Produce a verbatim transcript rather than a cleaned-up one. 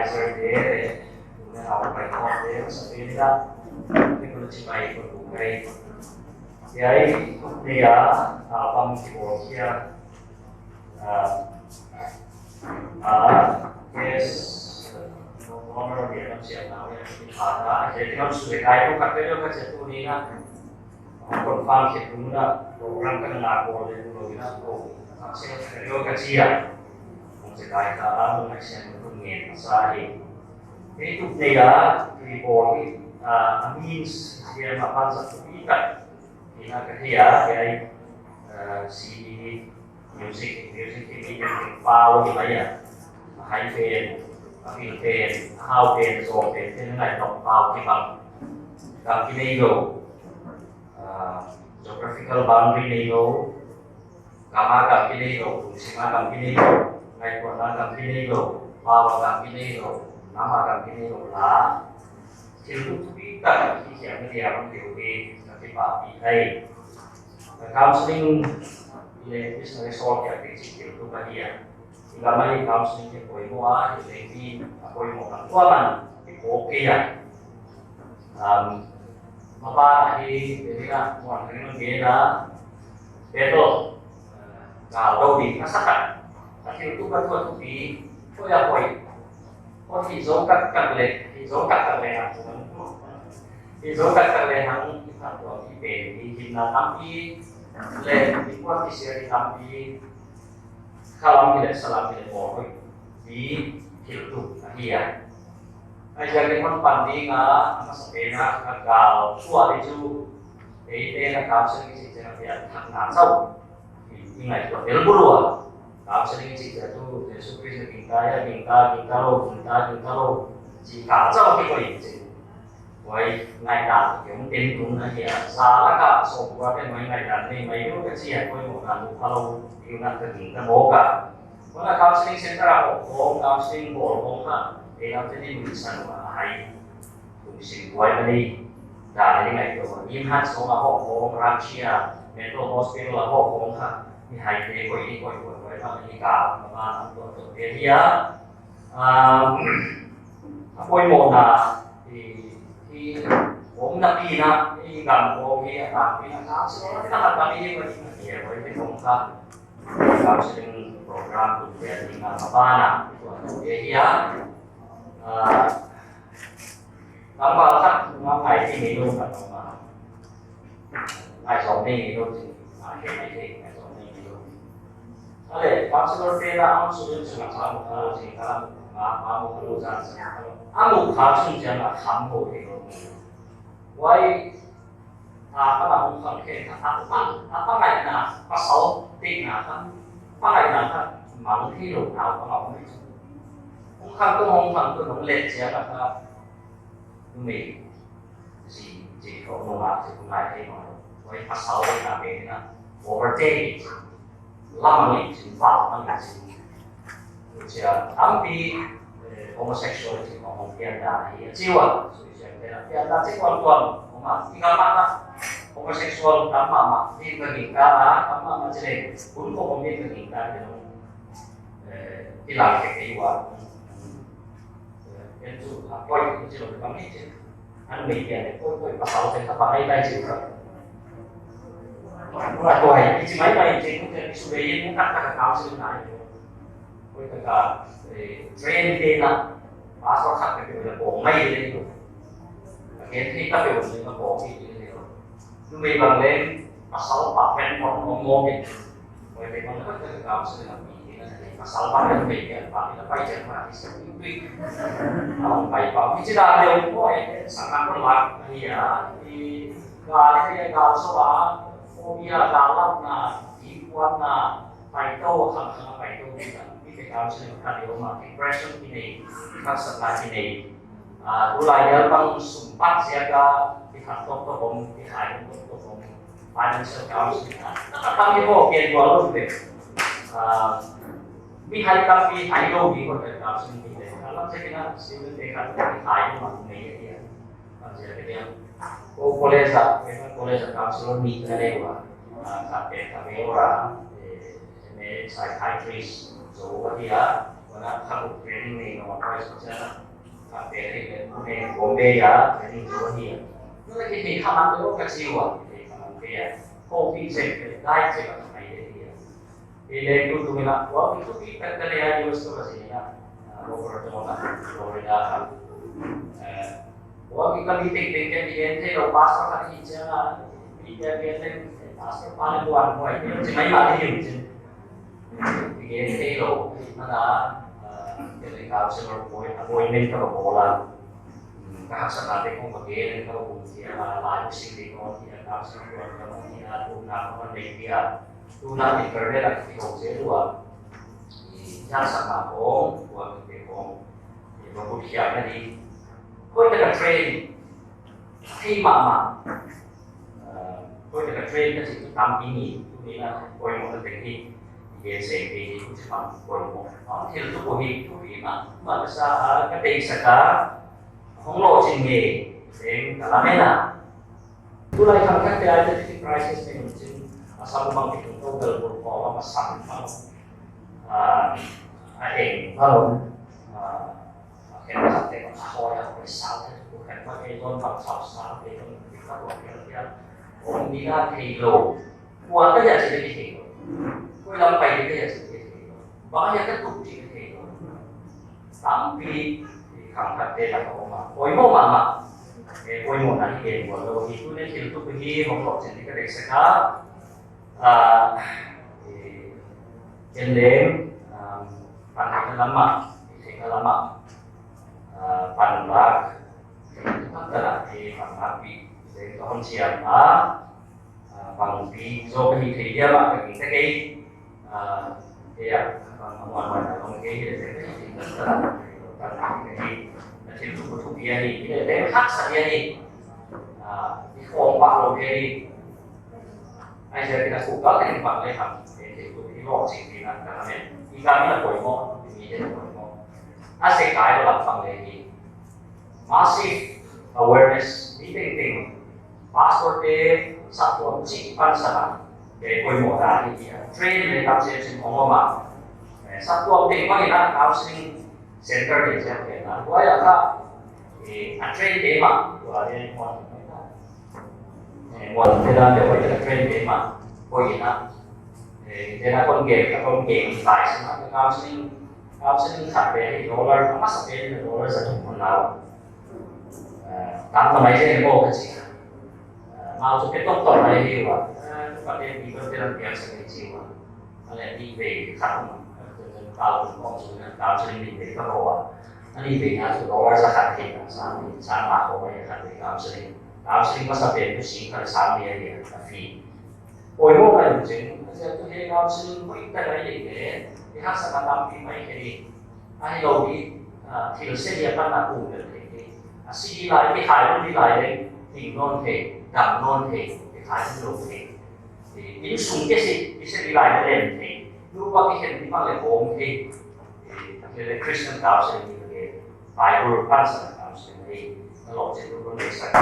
Te, tuna hau pai khawm te, sa te ni la, te kun chi pai kun bu kai. Hiai, tuni a, album kibawl khia, ah, ah, yes, honor dia nam siam nau ya, ki pha ta, hiai ki nam su le kai ko ka te lo ka che tuni na. Confirm khit un la, program kan la ko le lo ina ko. Ka se ka yo ka chia. Kong se kai ka a, kong ai sian kong ngen sa hi. Hei tuk ne ya, ki ball hi, ah, a means dia ma pan sa tu pi ka. Ina ka hia, hia, ah, C D ni. Music, music hi mi kan pau hi mai a. A hai pen, a pil pen, a hau pen, a zaw pen, pen ngai tawk pau kibang. Gam ki nei lou, ah, geographical boundary nei lou, gam a gam ki nei lou, lungsim a gam ki nei lou, ngaihtuahna gam ki nei lou, pau a gam ki nei lou, nam a gam ki nei lou la. Thil thupi tak hi hiam na dia bang deuh hi, na kipapi thei. Counseling le business all kia pe chi thil thupi ka dia. Iba mai counseling ke poimoh a, hi leng hi a poimoh kan tua man, hi ko ke ya. Um, mapa hi, ni na, muan ring ke na, betul, eh, kal dau di, na sakat. A thil thupi ka tua thupi, ko ya koi. Ko hi zo tak tak le, hi zo tak tak le na. Hi zo tak tak le hang, hi tak tua hi pe, hi himna tampi, le, hi kuat hi sia hi tampi, khalam hi le, salam hi le, bawl hoih. Hi, thil thupi ka hia. Ai, ya ke man pan ding a, a masa pen a, ka gal, tua di chu, ei te na ka se ni si te na pia, thak na chau. I, i ngaihtuah tel bulu a. Counseling chih te tu, Jesu Khrist na gingta ya, gingta, gingta lou, gingta, gingta lou. Chi ka chau ki koi chi. Koi ngaihdan ki om ten tun na hia. Sa la ka so bua te mai ngaihdan nei mai yo ka chi ya koi mo na lu ka lou, yu na ka gingta mo ka. Kona counseling center a ko, ko counseling bol ko ha. E na te ni mi san ma hai. Kum sim buai mani, dan ni ngai to. Nim hat song a hok hong, Russia, mental hospital a hok hong ha. Ni hai te koi ni koi koi koi ma ni ka, ma ma na to to te dia. Um, a poimoh na, i, i, om na pi na, i gam ko mi a ta pi na ka, so na ka ta pi ni koi ni koi ni koi ni kong ka. Counseling program tu dia ni na ma ba na, to to te dia. Ah, Tangval khat, ngai ti ni lo khat ma. Ngai zong ni ni lo ti. Ngai ti ngai ti, ngai zong ni ni lo. Ale, counselor te na ang su yun su na sa mo ka lo si ka, ma, ma mo ka lo zan sa ka lo. Ang mo ka sun siya na kham mo ti lo. Why? A, ka na hong khang khe, a, a, a, a ngaihna, pasal tingna kha, a ngaihna kha, mang thei lou na, ka na hong. Hong khang tu, hong khang tu, hong let sia ka kha, numei, zi, zi ko nung a, zi ko ngai thei mang lou. Wai pasal tingna pe na, overtake. Lam ang in chin, val ang in chin. Chia, tampi, eh, homosexuality ko hong pian da hi, a chiwa. So, chia, pian da, pian da, chi kuan kuan, hong ma, i ka ma na, homosexual, tam ma ma, din ka ging ka na, tam ma ma chile, kun ko hong din ka ging ka, eh, i la ke ke wa. Eh, en tu, a koi, ku chi lo, ka mi chi. An mi pian, koi, koi, pasal, te ka pa ngai, ngai, chi ka. Kua tuai, kichi mai mai, chih kung te, kisu bei in, kak kak kau sin nai. Koi kak, eh, train te na, pastor kak kak kak kong mai le. Again, thei kak kak kong mai le. Numei bang leng, pasal pa pen mo mo mo ke. Koi te bang kak kak kau sin na mi, pasal pa pen numei ke, pa pen pa pen ma, is a big. Ang pai pa, kichi da le, koi, sa kak kak la, ya, i, Gal hi gal so a, phobia, gal lamna, i kuanna, paito, khang khang paito ni ta. Mi te counseling kha deuh ma, depression ki nei, kha satna ki nei. Ah, tulai yal bang sum pat sia ka, ki khat tok tok om, ki khai tok tok om. Financial counseling a. Tam i ho, kian dua lo te. Ah, mi hai ka, mi hai lo, mi ko te counseling ni te. Alam se kina, student te ka, ki khai ma, nei ya. Ko college a, ko college a counselor ni na le wa. Ah, ka pe ka me ora, eh, me psychiatrist zo wa dia. Na kha bu training nei no ma koi so cha na. Kha pe le le bu ne Bombay a training zo hi. No le ke hei kha man lo ka chi ua, hei kha man pe a. Ko pi che pe dai che ka mai de hi. Hei le tu tu na wa ki tu pi ka ka le a U S to ka si na. Boca Raton na, Florida kha. Wa ki ka mi teng teng ke mi gen te lo pastor ka hi cha. Mi ke mi teng pastor pa le buan ko ai. Chi mai ma hi chi. Ti gen thei lou, mana, ah, ke le councillor appoint-, appointment ka ba bawl a. Hmm, ka haksatna te khong ka gen, ka ba bung sia, ah, lai bu sing ding on sia, councillor appoint ka ba sia, tu na ka ba nei sia, tu na internet a ki hong se lua. I haksatna khong, tua ki te khong. I ba bu sia na di. Koi ta ka train. Thei mahmah. Ah, koi ta ka train ka chih chu tampi ni, tuni na poimoh na teng hi, i gen seng te hi, chu pang poimoh. Am thil tu ko hi, tu hi ma, ma ka sa, ah, ka tei sa ka, hong lo chin nge, teng ka la me na. Tulai khang khat te ai te crisis ne mun chin, a sa bu mang ki tung to bel bul ko, a ma sa bu mang. Ah, a eng, ah, ah, Khen khat te ka hoi a, hoi sau te, ku khen ma te zon bang sau sau te, zon bang ka hoi a, hoi a. Om ni na thei lou. Kua ka ya chi te thei lou. Koi lam pai te ya chi te thei lou. Ba ya ka tu chi te thei lou. Tampi khang khat te la ka om a. Poimoh mahmah. E, poimoh na hi ke buat lou. Hi tu ne thil tu hi hong lo chen ni ka dek sa ka. Ah, e, ken leng, ah, pan ka lam ah, i thei ka lam ah. Ah, pan lak, pan ka lak, e, pan lak pi, leng ka hon siam a. Ah, pan pi, zo ka hi thei dia ma, ka ki ka kei. Ah, e ya, pan ka muan muan ka long kei, leng ka hi thei ka lak, pan lak ka hi. Na thil tu ku tu pi a hi, leng ka haksa pi a hi. Ah, i khong pa lo kei. Ai sia kita ku ka teng bang le ham, e te ku i lo ching ni na ka na men. I ka mi na poimoh, i mi te na poimoh. A se kai lo lam bang le ni. Massive awareness, ni teng teng. Pastor te sa tuam chi pan sa na. Te poimoh da ni ya. Train le tam se chin ong ma. E, sa tuam teng bang ina counseling center ni siam ke na. Tua ya ka, e, a train te ma. Tua le mo. Eh, muan te dan te hoih te ka train te ma, hoih na. Eh, te na kon gen, ka kon gen lai sa na, ka counseling, counseling khat te hi dollar, a masa te hi dollar za thum kon lau. Eh, tam na mai te mo ka chi. Eh, mau chu ke tok tok mai hi wa. Eh, ka te ni ko te dan piak sa ke chi wa. Ale ni ve khat ma. Ka kun kong chu na counseling ni ve ka ho wa. Ani ve na chu dollar za khat te na sa ni sa ma ko mai khat te counseling. Counseling masa pen tu sing khat sang ni a ni a fee. Poimoh ngai lou chen, a sia tu he counseling hoih tak a i le, i haksa ka tampi mai khe ni. A hi lou di, ah, thil se dia pan na kum le thei ni. A si di lai, i khai lou di lai le, ting non thei, dam non thei, i khai lou thei. I, insung ke si, i se di lai le lem thei. Nupa ki khen di mang le bom thei. I, le Christian counseling ni ke. Bible pan sa na counseling ni. Na lo chen tu ko ne sa ka.